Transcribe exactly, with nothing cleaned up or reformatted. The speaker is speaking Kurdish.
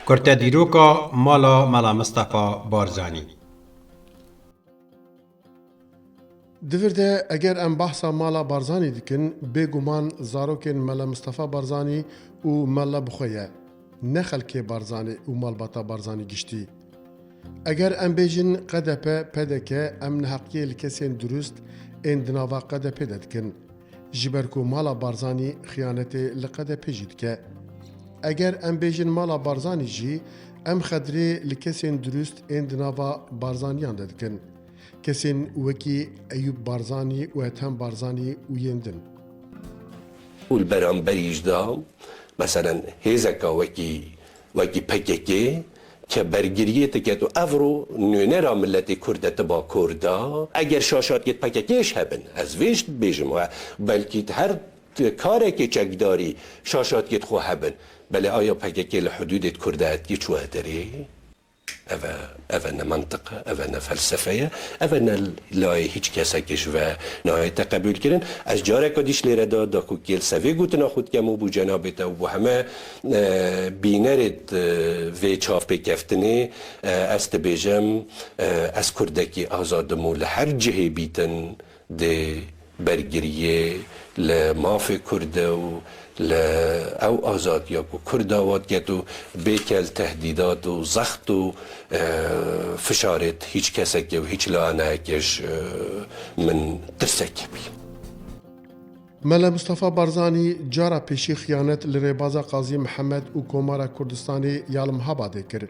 Kurte dîroka mala Mela Mistefa Barzanî. Di vir de eger em behsa mala Barzanî dikin, bêguman zarokên Mela Mistefa Barzanî û Mela bi xwe ye, ne xelkê Barzanî û malbata Barzanî giştî. Eger em bêjin K D P, P D K, em neheqiyê li kesên durust ên di nava K D P de dikin. Ji ber ku mala Barzanî xiyanetê li K D P jî dike. Eger em bêjin mala Barzanî jî, em xedrê li kesên durust ên di nava Barzaniyan de dikin. Kesên wekî Eyûp Barzanî û Ethem Barzanî û yên din. Û li beramberî jî de, meselen, hêzeka wekî, wekî P K K ke bergiriyê dike û evro nûnera miletê Kurd e, tiba Kurd e. Eger şaşatiyê P K K jî hebin, ez vê jî dibêjim, we belkî her karekê çekdarî şaşatiyê xwe hebin. Belê, aya P K K li hudûdê Kurda etkî çûye derê? Ev e, ev e ne mantiq e, ev e ne felsefe ye, ev e ne layê hiç kesekê ji ve nayête qebûlkirin. Ez careka dî ji lêre de, da ku kêl sevê gotina xwe dikem û bo cenabê te û bo heme, e, bînerê, e, vê çavpêkeftinê, e, ez dibêjim, e, ez Kurdekî azad im û li her cihê bîtin, di bergiriyê, li mafê Kurd û li ew azadiya ku Kurd dawa diket û bê kel tehdîdat û zext û, e, fişarêt hiç kesekê û hiç laneyekê ji, e, min tirsek hebî. Mela Mustafa Barzanî cara pêşî xiyanet li rêbaza Qazî Mihemed û Komara Kurdistanê ya li Mihabadê kir.